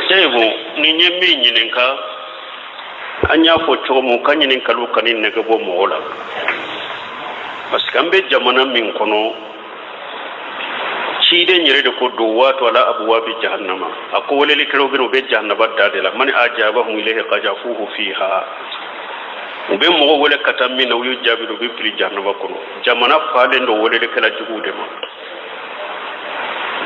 Seyibu, ni ye min ɲininka, an y'a fɔ cogo min, ka ɲininkaliw ka ni nɛgɛ bɔ mɔgɔ la, parce que an bɛ jamana min kɔnɔ, ciden yɛrɛ de ko duwatu ala abwabi jahannama. A ko welelikɛlaw bɛ na, u bɛ jahannaba da de la. Man ajabahum ilayhi qajafuhu fiha. U bɛ mɔgɔ wele ka taa min na, u y'u jaabi, u bɛ fili jahannaba kɔnɔ. Jamana falen don welelikɛla juguw de ma.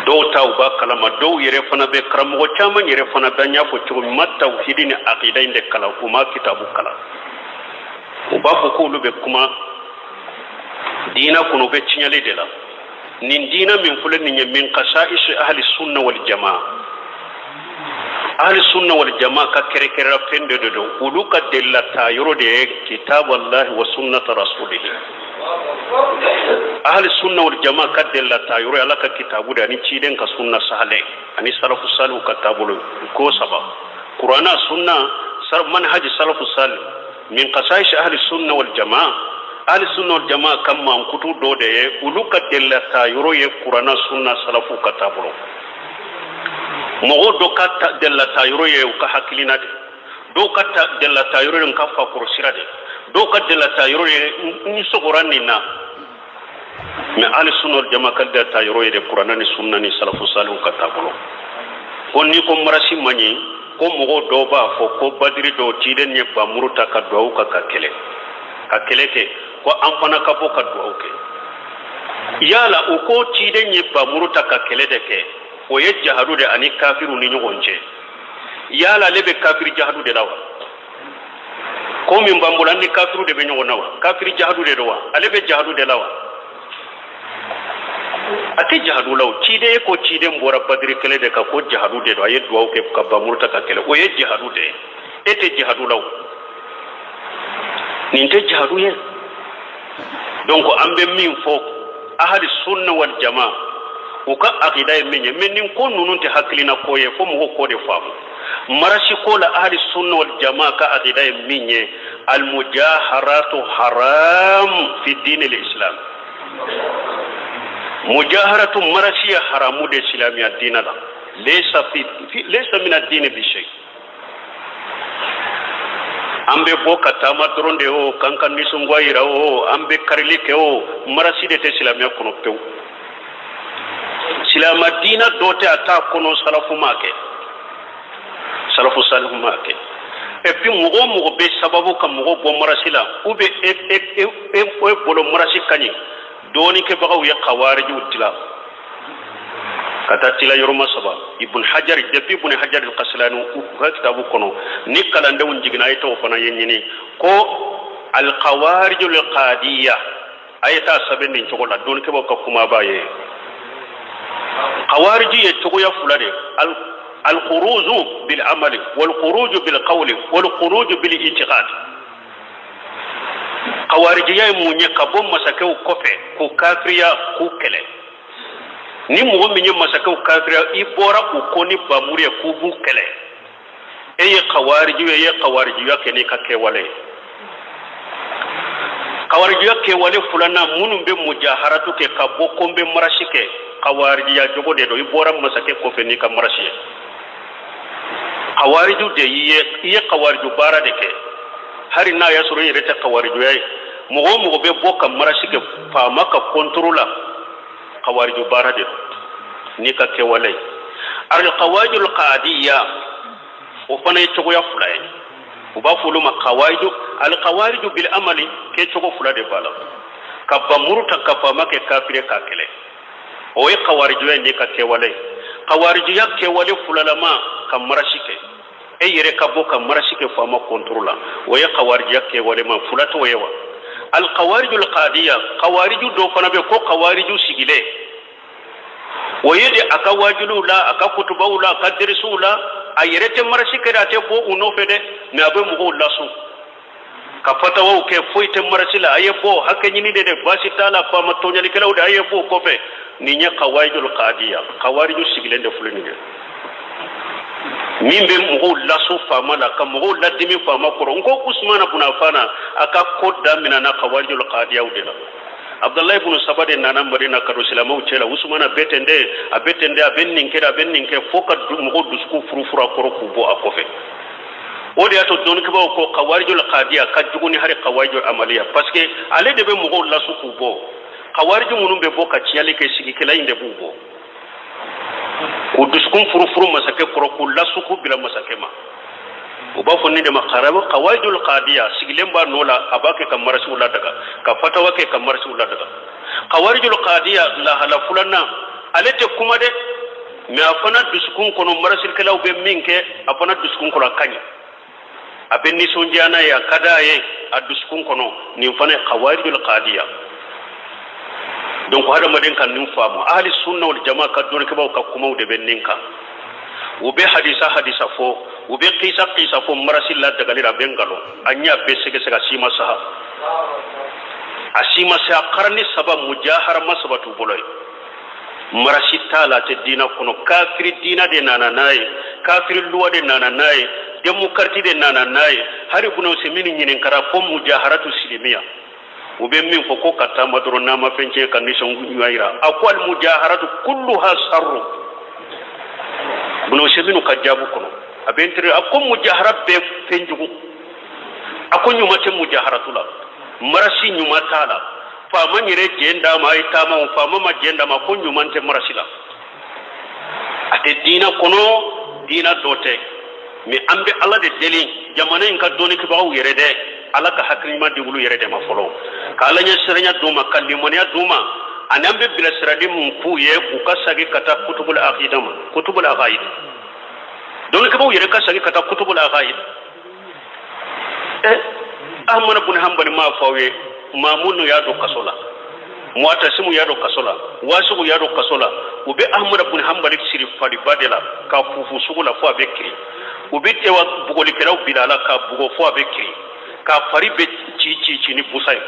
Dɔw ta u b'a kalama, dɔw yɛrɛ fana bɛ, karamɔgɔ caman yɛrɛ fana bɛ, an y'a fɔ cogo min, ma tawhidi ni aqida in de kalan, u ma kitabu kalan. U b'a fɔ k'olu bɛ kuma diina kɔnɔ, u bɛ tiɲɛli de la. Nin diina min filɛ nin ye, min kasa'isi ahli sunna wal jamaa, ahli sunna wal jamaa ka kɛrɛkɛrɛra fɛn dɔ de don. Olu ka delila taa yɔrɔ de ye kitabu allahi wa sunnata rasulihi. Ahli sunna wal jamaa ka delila taa yɔrɔ ye Ala ka kitabu de ani ciden ka sunna sahale ani salafu salihu ka taabolo ko saba: Kurana, sunna, manhaji salafu salih. Min kasa'isi ahli sunna wal jamaa, ahli sunna wal jamaa ka mankutu dɔ de ye, olu ka delila taa yɔrɔ ye Kurana, sunna, salafu ka taabolo. Mɔgɔw dɔ ka delila taa yɔrɔ ye u ka hakilina de, dɔw ka delila taa yɔrɔ ye n ka fakɔrɔ sira de, dɔw ka delila taa yɔrɔ ye n sɔgɔra nin na. Mais ahli sunna wal jamaa ka delila taa yɔrɔ ye de Kurana ni sunna ni salafu salihu ka taabolo. Ko n'i ko marasi man ɲi, ko mɔgɔw dɔw b'a fɔ ko badiri dɔw ciden ye bamuru ta ka duwawu ka kɛlɛ ka kɛlɛ kɛ, ko an fana ka bɔ ka duwawu kɛ. Yala u ko ciden ye bamuru ta ka kɛlɛ de kɛ, o ye jahadu de ani kafiriw ni ɲɔgɔn cɛ. Yala ale bɛ kafiri jahadu de la wa? Ko min b'an bolo, an ni kafiriw de bɛ ɲɔgɔn na wa? Kafiri jahadu de don wa? Ale bɛ jahadu de la wa? A tɛ jahadu la o. Ciden ko ciden bɔra badiri kɛlɛ de kan, ko jahadu de don, a ye duwawu kɛ ka bamuru ta ka kɛlɛ, o ye jahadu de ye. E tɛ jahadu la o, nin tɛ jahadu ye. Donc an bɛ min fɔ ahali sunna wal jamaa, u ka akida ye min ye, mais nin ko ninnu tɛ hakilina ko ye, fo mɔgɔw k'o de faamu. Marasi ko la, ahali sunna wal jamaa ka akida ye min ye, almujaharatu haram fi dini l'islam. Mujaharatu marasi ye haramu de silamɛya diina la. Laysa min ad-dini bi shay. An bɛ bɔ ka taama dɔrɔn de o, k'an ka nisɔngoya yira o, an bɛ karili kɛ o, marasi de tɛ silamɛya kɔnɔ pewu. Silamɛ diina dɔ tɛ a t'a kɔnɔ, salafu m'a kɛ, salafu salihu m'a kɛ. Et puis mɔgɔ o mɔgɔ bɛ sababu ka mɔgɔ bɔ marasi la, ou bien e e e e bolo marasi ka ɲi, dɔɔninkɛbagaw ye kawarijiw tila ka taa tila yɔrɔma saba. Ibn Hajar, depuis Ibn Hajar al-Qaslani u ka kitabu kɔnɔ, ni kalandenw jiginna, a ye t'o fana ye ɲini ko al-qawarij al-qadiyya, a ye taa sɛbɛn nin cogo la, dɔɔninkɛbagaw ka kuma b'a ye. Kawariji ye cogoya fila de: al-khuruju bil amali wal khuruju bil qawli wal khuruju bil i'tiqad. Kawarijiya ye mun ye? Ka bɔ masakɛw kɔfɛ k'u kafiriya, k'u kɛlɛ. Ni mɔgɔ min ye masakɛw kafiriya, i bɔra u kɔ ni bamuru ye k'u b'u kɛlɛ, e ye kawariji ye, e ye kawarijiya kɛ n'i ka kɛwale ye. Kawarijiya kɛwale filanan, minnu bɛ mujaharatu kɛ ka bɔ ko n bɛ marasi kɛ, kawarijiya jogo de don, i bɔra masakɛ kɔfɛ n'i ka marasi ye. Kawariju de y'i ye, i ye kawariju baara de kɛ, hali n'a y'a sɔrɔ i yɛrɛ tɛ kawarijuya ye. Mɔgɔ o mɔgɔ bɛ bɔ ka marasi kɛ faama ka kɔntoro la, kawariju baara de don n'i ka kɛwale ye. Alkawarijul qadiyya, o fana ye cogoya fila ye, u b'a fɔ olu ma kawariju alkawariju bil amali. Kɛcogo fila de b'a la: ka bamuru ta ka faama kɛ kafiri k'a kɛlɛ, o ye kawarijuya n'i ka kɛwale ye. Kawarijuya kɛwale fulalama, ka marasi kɛ, e yɛrɛ ka bɔ ka marasi kɛ faama kɔntoro la, o ye kawarijuya kɛwale ma fila t'o ye wa. Alkawarijul qadiyya, kawariju dɔ fana bɛ ko kawariju sigilen, o ye de a ka wajuliw la, a ka kutubaw la, a ka derisiw la, a yɛrɛ tɛ marasi kɛ dɛ, a tɛ bɔ u nɔfɛ dɛ, mais a bɛ mɔgɔw lasun ka fatawaw kɛ, foyi tɛ marasi la, a ye bɔ hakɛ ɲini de dɛ, baasi t'a la, faama tɔɲɔlikɛlaw de, a ye bɔ o kɔfɛ. Nin ye kawarijul qadiyya, kawariju sigilen de filɛ nin ye, min bɛ mɔgɔw lasun faama la, ka mɔgɔw ladimi faama kɔrɔ. N ko Usumana bun Affana, a ka ko daminɛna kawarijul qadiyaw de la. Abdullahi ibn Saba de nana Madina ka don silamɛw cɛ la. Usumana bɛ ten dɛ, a bɛ ten dɛ, a bɛ nin kɛ, a bɛ nin kɛ, fo ka mɔgɔw dusukun furufuru a kɔrɔ k'u bɔ a kɔfɛ. O de y'a to dɔnnikɛbaaw ko kawarijul qadiya ka jugu ni hari kawarijul amaliya, parce que ale de bɛ mɔgɔw lasu k'u bɔ. Kawariju minnu bɛ bɔ ka tiɲɛli kɛ, sigikɛla in de b'u bɔ k'u dusukun furufuru masakɛ kɔrɔ, k'u lasu k'u bila masakɛ ma. U b'a fɔ nin de ma kawarijul qadiya, sigilen b'a nɔ la, a b'a kɛ ka marasiw ladaga, ka fatawa kɛ ka marasiw ladaga. Kawarijul qadiya lahala filanan, ale tɛ kuma dɛ, mais a fana dusukun kɔnɔ marasilikɛlaw bɛ min kɛ, a fana dusukun kɔnɔ a ka ɲi, a bɛ nisɔndiya n'a ye, a ka d'a ye a dusukun kɔnɔ. Nin fana ye kawarijul qadiya. Donc hadamaden ka nin faamu, ahli sunna wal jama ka dɔnnikɛbaaw ka kumaw de bɛ nin kan. U bɛ hadisa fɔ, u bɛ kisa fɔ marasi la dagali la, a bɛ nkalon, an y'a bɛɛ sɛgɛsɛgɛ, a si ma saha, a si ma se. A karani saba mujahara ma saba t'u bolo ye. Marasi t'a la, a tɛ diinɛ kɔnɔ. Kafiri diinɛ de nana n'a ye, kafiri luwa de nana n'a ye, démocratie de nana n'a ye. Hari Ibn Usaymin ɲininkara ko mujaharatu silimiya, u bɛ min fɔ ko ka taama dɔrɔn n'a ma fɛn tiɲɛ ka nisɔngoya yira, a ko al mujaharatu kulluha sarru. Ibn Usaymin ka jaabu kɔnɔ a bɛ n teri, a ko mujahara bɛɛ fɛn jugu, a ko ɲuman tɛ mujaharatu la, marasi ɲuman t'a la. Faama yɛrɛ jɛn d'a ma, a ye taama o, faama ma jɛn d'a ma, ko ɲuman tɛ marasi la, a tɛ diinɛ kɔnɔ, diinɛ dɔ tɛ. Mais an bɛ Ala de deli jamana in ka dɔnnikɛbagaw yɛrɛ dɛ, Ala ka hakili ɲuman di olu yɛrɛ de ma fɔlɔ, ka Ala ɲɛsiranya d'u ma, ka limaniya d'u ma, ani an bɛ bilasirali mun k'u ye, u ka segin ka taa kutubul aqida ma, kutubul aqaid. Dɔnnikɛbagaw yɛrɛ ka segin ka taa kutubul aqaid. Ahmad ibn Hanbal m'a fɔ aw ye, Mamun y'a don kaso la, Mu'tasimu y'a don kaso la, Wasigu y'a don kaso la. U bɛ Ahmad ibn Hanbal siri faliba de la ka fufu sugu la fo a bɛ kiri. U bɛ ewa bugolikɛlaw bila a la ka bugɔ fo a bɛ kiri, k'a fari bɛ ci ci ci ni busa ye.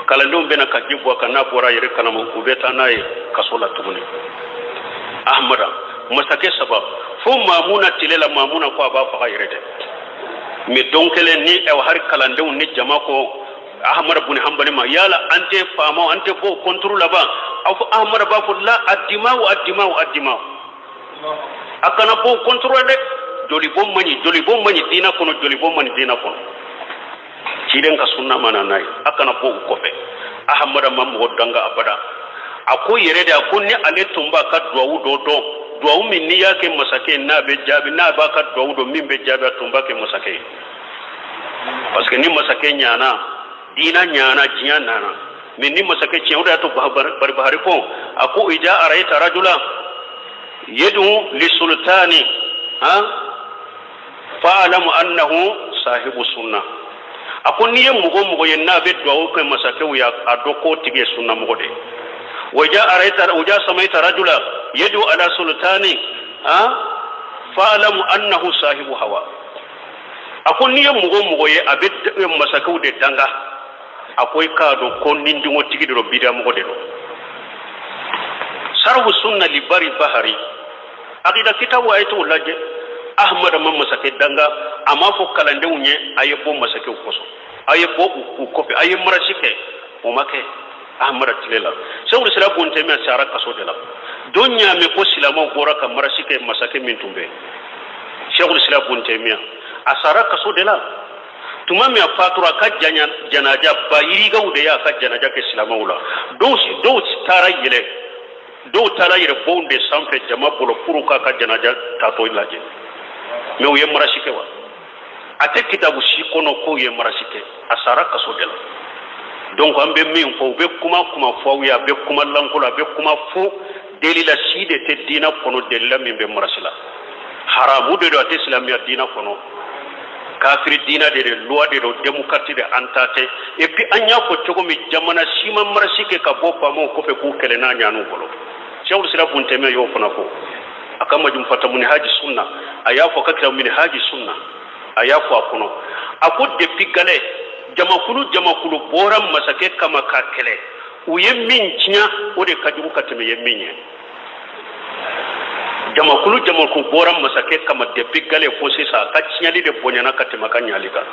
Kalandenw bɛna ka ji bɔ a kan, n'a bɔra a yɛrɛ kalama, u bɛ taa n'a ye kaso la tuguni. Ahmada masakɛ saba fo Mamuna tile la, Mamuna ko a b'a faga yɛrɛ dɛ. Mais don kelen ni hari kalandenw ni jama ko Ahmad ibn Hanbal ma, yala an tɛ faamaw, an tɛ bɔ contre laban? Aw fɔ Ahmad b'a fɔ la, addimaw addimaw addimaw, a kana bɔ contre dɛ, jolibɔn man ɲi, jolibɔn man ɲi diinɛ kɔnɔ, jolibɔn man ɲi diinɛ kɔnɔ. Ciden ka sunna mana n'a ye, a kana bɔ u kɔfɛ. Ahmad ma mɔgɔ danga abada. A ko yɛrɛ de, a ko ni ale tun b'a ka duwawu dɔ dɔn, duwawu min n'i y'a kɛ masakɛ ye n'a bɛ jaabi, n'a b'a ka duwawu dɔn min bɛ jaabi, a tun b'a kɛ masakɛ ye. Parce que ni masakɛ ɲana, diinɛ ɲana, diɲɛ nana. Mais ni masakɛ tiɲɛ, o de y'a to Barbahari ko, a ko ija arayta rajula yadu li sultani ha fa'lamu annahu sahibu sunna. A ko n'i ye mɔgɔ mɔgɔ ye n'a bɛ duwawu kɛ masakɛw ye, a dɔn k'o tigi ye sunna mɔgɔ de ye. Waja arayta waja samaita rajula yadu ala sultani ha fa'lamu annahu sahibu hawa. A ko n'i ye mɔgɔ mɔgɔ ye a bɛ masakɛw de danga, a ko i k'a dɔn ko nindingotigi de don, bidamɔgɔ de don. Sarhu sunna li bari bahari, aqida kitabu a ye t'o lajɛ. Ahmad ma masakɛ danga, a m'a fɔ kalandenw ye a ye bɔ masakɛw kɔsɔn, a ye bɔ u kɔfɛ, a ye marasi kɛ, o ma kɛ Ahmad tile la. Sɛwuli sira bon tɛmɛ sara kaso de la. Don y'a mɛn ko silamɛw bɔra ka marasi kɛ masakɛ min tun bɛ, Sɛwuli sira bon tɛmɛ a sara kaso de la. Tuma min a fatura, a ka janaja ba yirigaw de y'a ka janaja kɛ silamɛw la. Dɔw taara yɛlɛ, dɔw taara yɛrɛ bonw de sanfɛ jama bolo pour k'a ka janaja taatɔ lajɛ. Mais u ye marasi kɛ wa? A tɛ kitabu si kɔnɔ k'u ye marasi kɛ, a sara kaso de la. Donc an bɛ min fɔ, u bɛ kuma kuma fɔ aw ye, a bɛ kuma lankolon, a bɛ kuma fo delila si de tɛ diinɛ kɔnɔ, delila min bɛ marasi la. Haramu de don, a tɛ silamɛya diinɛ kɔnɔ. Kafiri diinɛ de don, loi de don, démocratie de, an ta tɛ. Et puis an y'a fɔ cogo min, jamana si ma marasi kɛ ka bɔ faamaw kɔfɛ k'u kɛlɛ n'a ɲan'u bolo. Sɛwuli sira bun tɛmɛ y'o fana fɔ. A ka majum fata mun haji sunna, a y'a fɔ ka kira min haji sunna, a y'a fɔ a kɔnɔ. A ko depuis galɛ, jamakulu bɔra masakɛ kama k'a kɛlɛ, u ye min tiɲɛ, o de ka jugu ka tɛmɛ ye min ye. Jamakulu bɔra masakɛ kama depuis galɛ fo sisan, a ka tiɲɛli de bonyana ka tɛmɛ a ka ɲali kan.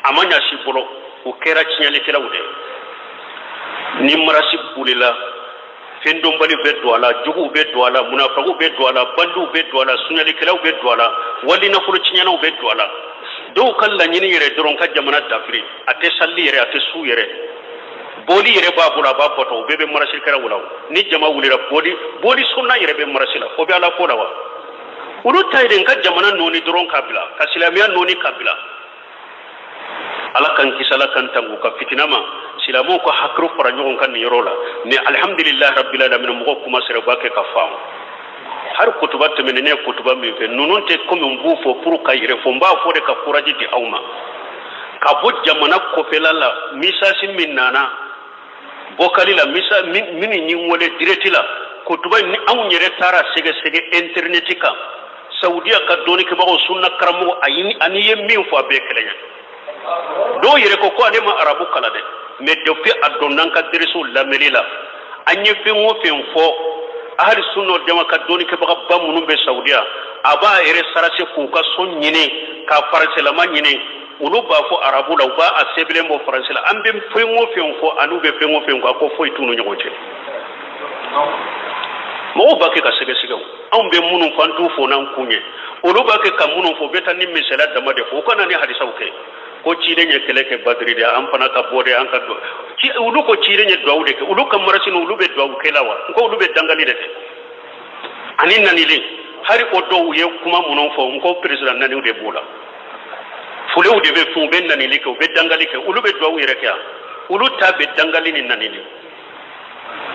A ma ɲa si bolo, o kɛra tiɲɛlikɛlaw de ye. Ni marasi bolila, fɛn dɔnbali bɛ don a la, juguw bɛ don a la, munafagiw bɛ don a la, bandiw bɛ don a la, sunyalikɛlaw bɛ don a la, wali nafolo tiɲɛnaw bɛ don a la. Dɔw ka laɲini yɛrɛ dɔrɔn ka jamana dafiri, a tɛ sali yɛrɛ, a tɛ su yɛrɛ, bɔli yɛrɛ b'a bolo, a b'a bato, o bɛɛ bɛ marasi kɛra la. Ni jama wulila, bɔli sunna yɛrɛ bɛ marasi la, o bɛ ala ko la wa? Olu ta ye de n ka jamana nɔɔni dɔrɔn ka bila, ka silamɛya nɔɔni ka bila. Ala k'an kisi, ala k'an tangu ka fitina ma. Silamɛw ka hakili fara ɲɔgɔn kan nin yɔrɔ la. Mais alhamdulilahi rabbil alamin, mɔgɔw kuma sera, u b'a kɛ ka faamu. Hali kutuba tɛmɛnen, ne ye kutuba min fɛ, ninnu tɛ komi n b'u fɔ pour ka yɛrɛ fɔ, n b'a fɔ de ka courage di aw ma. Ka bɔ jamana kɔfɛla la, message min nana vocal la, misa minnu ye n wele direct la, kutuba ni anw yɛrɛ taara sɛgɛsɛgɛ internet kan, Saudiya ka dɔnnikɛbagaw, sunna karamɔgɔ, ani ye min fɔ, a bɛɛ kelen ye. Dɔw yɛrɛ ko ko ale ma arabu kalan dɛ, mais depuis a donna an ka deresiw lamɛnni la, an ye fɛn o fɛn fɔ, ahali sunna jama ka dɔnnikɛbagaba minnu bɛ Saudiya, a b'a yɛrɛ sarase k'u ka so ɲini, ka faransɛlama ɲini, olu b'a fɔ arabu la, u b'a a sɛbɛnlen bɔ faransɛ la. An bɛ fɛn o fɛn fɔ, an'u bɛ fɛn o fɛn fɔ, a ko foyi t'u ni ɲɔgɔn cɛ. Mɔgɔw b'a kɛ ka sɛgɛsɛgɛ, anw bɛ minnu fɔ, an t'u fɔ n'an kun ye, olu b'a kɛ ka minnu fɔ, u bɛ taa ni misaliya dama de fɔ, u kana ni hadisaw kɛ ko ciden ye kɛlɛ kɛ Badiri de, an fana ka bɔ de, an ka duwawu. Olu ko ciden ye duwawu de kɛ, olu ka marasi olu bɛ duwawu kɛ la wa? N ko olu bɛ dangali de kɛ ani nanili. Hali o dɔw ye kuma minnu fɔ, n ko président naniw de b'o la, fulew de bɛ fɛn, u bɛ nanili kɛ, u bɛ dangali kɛ, olu bɛ duwawu yɛrɛ kɛ yan, olu ta bɛ dangali ni nanili.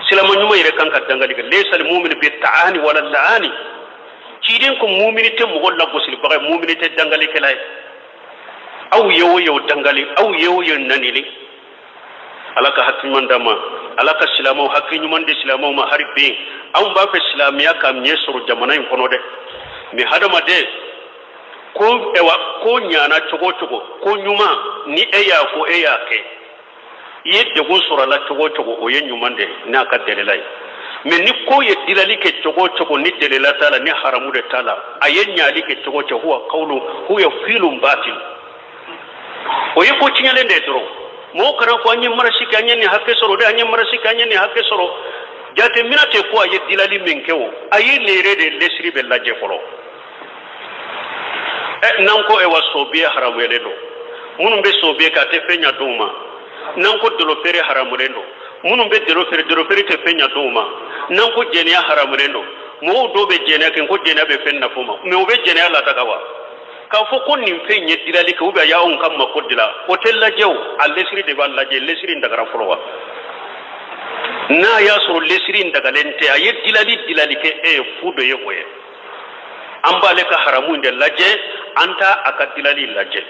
Silama ɲuman yɛrɛ kan ka dangali kɛ. Laysa al-mu'minu bi ta'ani wala la'ani. Ciden ko mumini tɛ mɔgɔ lagosilibaga ye, mumini tɛ dangalikɛla ye. Aw ye o ye o dangali, aw ye o ye nanili. Ala ka hakili ɲuman d'an ma, ala ka silamɛw hakili ɲuman di silamɛw ma. Hali bi anw b'a fɛ silamɛya ka ɲɛ sɔrɔ jamana in kɔnɔ dɛ. Mais hadamaden ko ɛwa, ko ɲana cogo o cogo, ko ɲuman ni e y'a fɔ, e y'a kɛ, i ye degun sɔrɔ a la cogo o cogo, o ye ɲuman de n'a ka delila ye. Mais ni ko ye dilali kɛ cogo o cogo, ni delila t'a la, ni haramu de t'a la, a ye ɲali kɛ cogo o cogo, huwa qawlu huwa filun batil, o ye ko tiɲɛlen de ye dɔrɔn. Mɔgɔw kana fɔ an ye marasi kɛ, an ye nin hakɛ sɔrɔ dɛ, an ye marasi kɛ, an ye nin hakɛ sɔrɔ. Jateminɛ tɛ ko a ye dilali min kɛ, o a ye nin yɛrɛ de lesiri bɛ lajɛ fɔlɔ. N'an ko ɛwa sobiye haramuyalen don, minnu bɛ sobiye kɛ, a tɛ fɛn ɲa dɔw ma. N'an ko dolo feere haramuyalen don, minnu bɛ dolo feere, dolo feere tɛ fɛn ɲa dɔw ma. N'an ko jɛnɛya haramuyalen don, mɔgɔw dɔw bɛ jɛnɛya kɛ, ko jɛnɛya bɛ fɛn nafa ma, mais u bɛ jɛnɛya ladaga wa? K'a fɔ ko nin fɛn ye dilali kɛ, ou bien a y'anw ka mako dila, o tɛ lajɛ o, a lesiri de b'a lajɛ. Lesiri in dagara fɔlɔ wa? N'a y'a sɔrɔ lesiri in dagalen tɛ, a ye dilali kɛ e ye, fu dɔ ye o ye. An b'ale ka haramu in de lajɛ, an t'a a ka dilali lajɛ.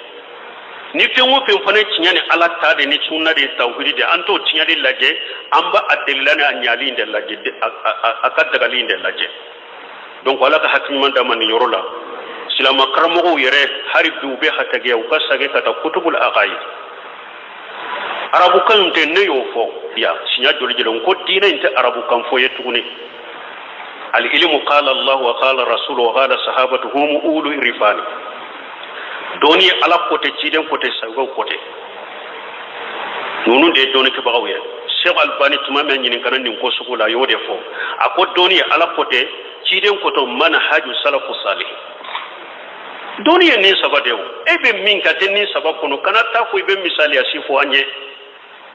Ni fɛn o fɛn fana tiɲɛ ni ala ta de ni sunna de ye tawhidi de, an t'o tiɲɛli lajɛ, an b'a a delila ni a ɲali in de lajɛ, a ka dagali in de lajɛ. Donc ala ka hakili ɲuman d'an ma nin yɔrɔ la. Silama karamɔgɔw yɛrɛ hali bi u bɛ hatagiya, u ka sage ka taa kutubul aqaid. Arabukan in tɛ, ne y'o fɔ yan siɲɛ joli joli, n ko diinɛ in tɛ arabukan fɔ ye tuguni. Al-ilmu qala Allah wa qala Rasul wa qala sahabatu hum ulu irfani. Dɔnni ala ko tɛ, ciden ko tɛ, sahabaw ko tɛ. Ninnu de ye dɔnnikɛbagaw ye. Cheikh Albani tuma min ɲininkana nin ko sugu la, a y'o de fɔ. A ko dɔnni ala ko tɛ, ciden ko tɛ, manhaju salafu salih. Dɔnni ye nin saba de ye o. E bɛ min kɛ, a tɛ nin saba kɔnɔ. Kana taa fɔ i bɛ misaliya si fɔ an ye.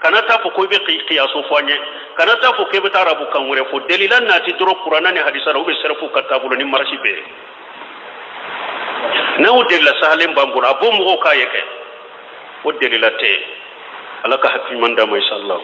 Kana taa fɔ ko i bɛ kiyaso fɔ an ye. Kana taa fɔ k'e bɛ taa arabu kan wɛrɛ fɔ. Delila nati dɔrɔn kuranna ni hadisa la, u bɛ sɛrɛfu ka taabolo ni marasi bɛɛ ye. N'aw delila sahalen b'an bolo, a b'o mɔgɔw k'a ye kɛ. O delila tɛ. Ala ka hakili ɲuman d'an ma inshallah.